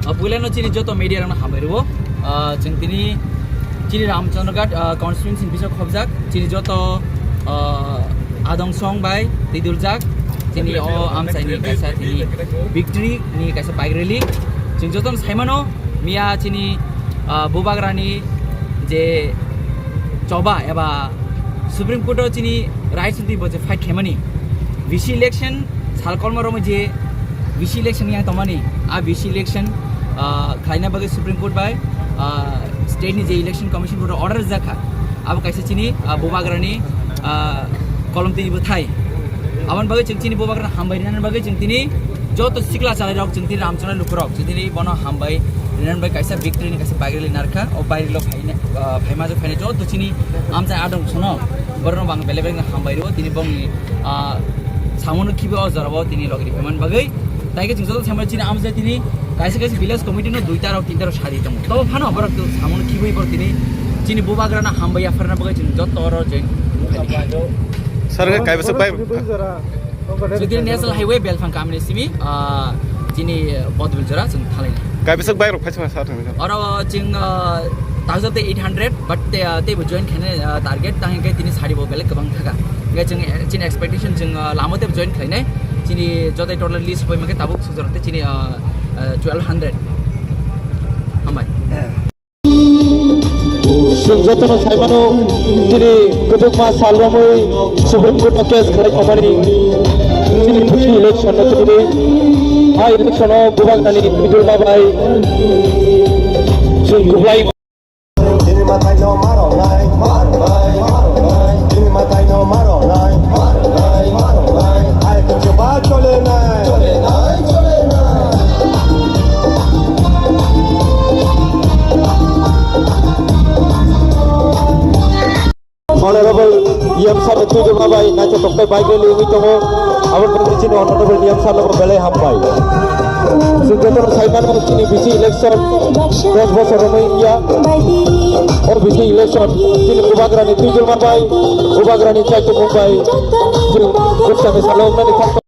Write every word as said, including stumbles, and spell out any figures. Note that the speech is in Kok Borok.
Ah, puilano chini joto media rokno hambai rwo. Ah, chwng tini chini Ramchandraghat, ah, constituency ni bising khobjak chini joto, ah, adong song bai twiduljak chini o amchaini kaisa tini victory ni kaisa bike rally. Chwng jotono saimano miya chini, ah, bubagrani je choba eba Supreme Court o chini rights ni bo je fight khaimani V C election sal kolma romwi je V C election yang tongmani, a V C election, ah, khlaina bagwi Supreme Court bai, ah, state ni je election commission board order jakha, abo kaisa chini, ah, bubagrani, ah, kolom tini bwthai. Aboni bagwi chwng chini bubagrano hambai rinani bagwi chwng tini joto sikla chalairok chwng tini Ramchandraghat lukurok chwng tini bono hambai rinani bagwi kaisa victory ni kaisa bike rally narkha. O bike rally o phaina, ah, phaima jok phainai joto chini amchai adong sono borokno bang belai belai hambai rwo tini bongni, ah, samono khibi o jorao tini logi riphaimani bagwi. Tai khe chwng joto saimano chini amchai tini kaisa kaisa village committee no duita rok tinta rok sadi tongo. Tobo phano borok samono khibui borok tini chini bubagrano hambai yapharna bagwi chwng joto oro join. Sir, khe kaibasa bai? Chudri National Highway Belphang kamini simi, ah, chini Bodbil jora chwng thalaina. Kaibasa bai rok phaisa sir? Oro chwng, ah, thousand eight hundred, but te, ah, teibo join khaina, ah, target tang hingke tini sari bo belai kwbang thaka. Hingke chwng, eh, chini expectation chwng, ah, lama teibo join khainai. Chini jotai total list bai mangke tabuk sujor te chini, ah, ah, twelve hundred. Hambai. Chwng jotono saimano, chini kwbangma sal romwi Supreme Court o case khlai tongmani chini V C election no tini a election o bubagrani bidulma bai chwng kwplai. Bini matai no maro nai, maro nai, maro nai. Bini matai no maro nai, maro nai, maro nai. Ai khe ba chole nai, chole nai, chole nai. Honorable E M sir ni twijlma bai naithotok tei bike rally wngwi tongo. Aboni bagwi chini Honorable E M sir no bo belai hambai. Chwng jotono sai mano chini V C election dos bosor romwi wngya. O V C election chini bubagrani twijlma bai, bubagrani chaitokmung bai chwng bwskangni salo wngnani kha.